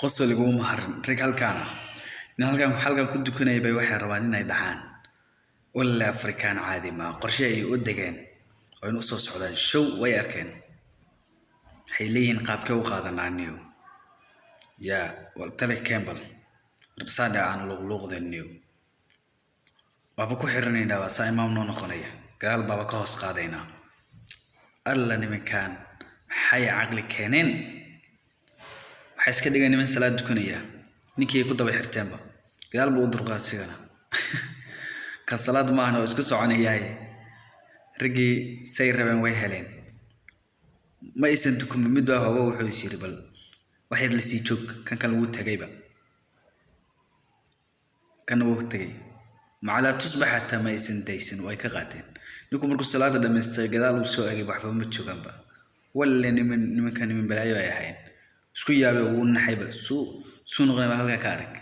Qosol iguma harin. Rag halkaan ah, nin halkaan halkaan ku dukanaya bay waxay rabaan inay dhacaan. Walla Afrikaan caadi maa, qorshe ay u degeen oo in usoo socdaan show way arkeen. Waxay leeyihiin qaabkee u qaadanaa niyo yaa wal tale Campbell rabsaadha aan luuqluuqda niyo waaba ku xiranaynaa, waa saa imaam noo noqonaya, gadaal baaba ka hoos qaadaynaa. Alla nimankaan maxay caqli keeneen? Waxay iska dhigeen niman salaad dukanaya, ninkii ay ku daba xirteenba gadaal buu u durqaa sigana kan salaad maahan oo isku soconayahay. Raggii say rabeen way heleen, ma aysan tukunba. Mid baa hogo wuxuu is yiri bal wax yar lasii joog, kan kan wuu tagayba, kana wuu tagay. Macalaa tusbax xataa ma aysan daysan, way ka qaateen. Ninku markuu salaada dhamaystay gadaal uu soo egay, waxba ma joogaanba. Walle niman nimanka niman balaayo ay ahayn, isku yaabay, wuu naxayba, suu suu noqonay baa halkaa ka arag.